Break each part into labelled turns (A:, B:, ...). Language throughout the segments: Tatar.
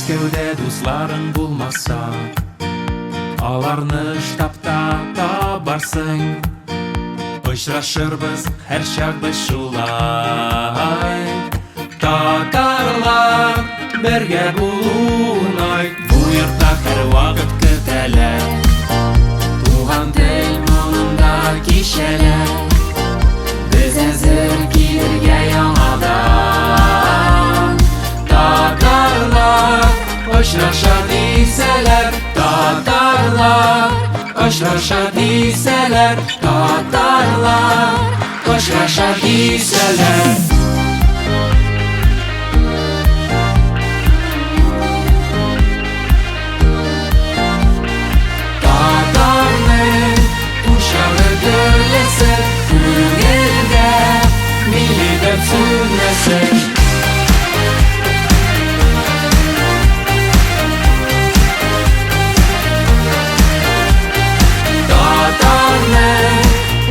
A: Мәскәүдә дусларың булмаса, аларны штабта табарсың. Очрашырбыз һәрчак без шулай. Татарлар бергә булунай. Бу йортта һәрвакыт көтәләр. Туган тел моңында кичәләр. Без әзер килергә яңадан. Татарлар очраша дисәләр, татарлар очраша дисәләр, татарлар очраша дисәләр. Татарның учагы дөрләсен, күңелдә милли дәрт сүнмәсен. Татарның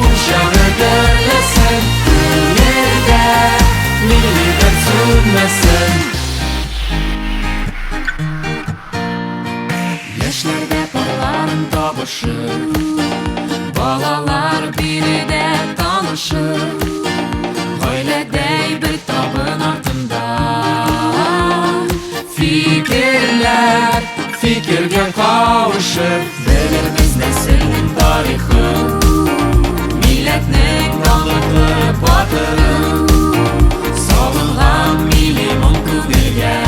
A: учагы дөрләсен, күңелдә милли дәрт сүнмәсен. Яшьләрдә парларын табышып, балалар биредә танышып, гаиләдәй бер табын артында фикерләр фикергә кавышып, белербез нәселнең тарихын, милләтнең данлыклы батырын, салынган милли моң күңелгә.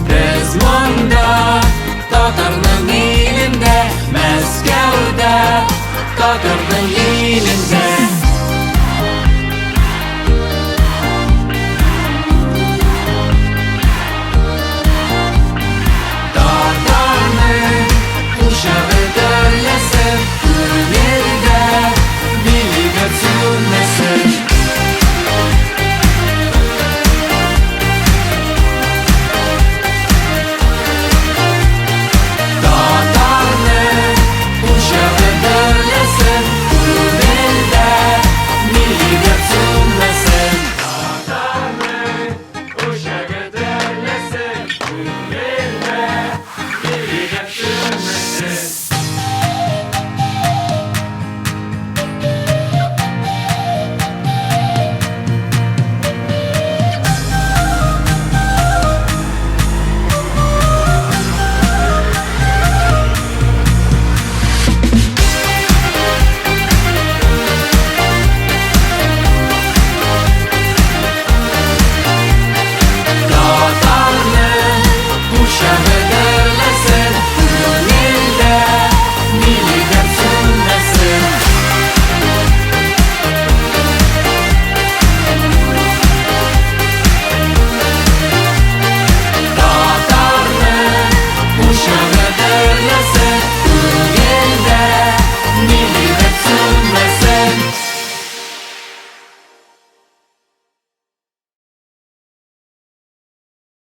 A: Без монда, татарның илендә, Мәскәүдә, татарның илендә. Татарның учагы дөрләсен, күңелдә милли дәрт сүнмәсен. Татарның учагы дөрләсен, күңелдә милли дәрт сүнмәсен. Татарның учагы дөрләсен, күңелдә милли дәрт сүнмәсен. Татарның учагы дөрләсен, күңелдә милли дәрт сүнмәсен. Татарның учагы дөрләсен.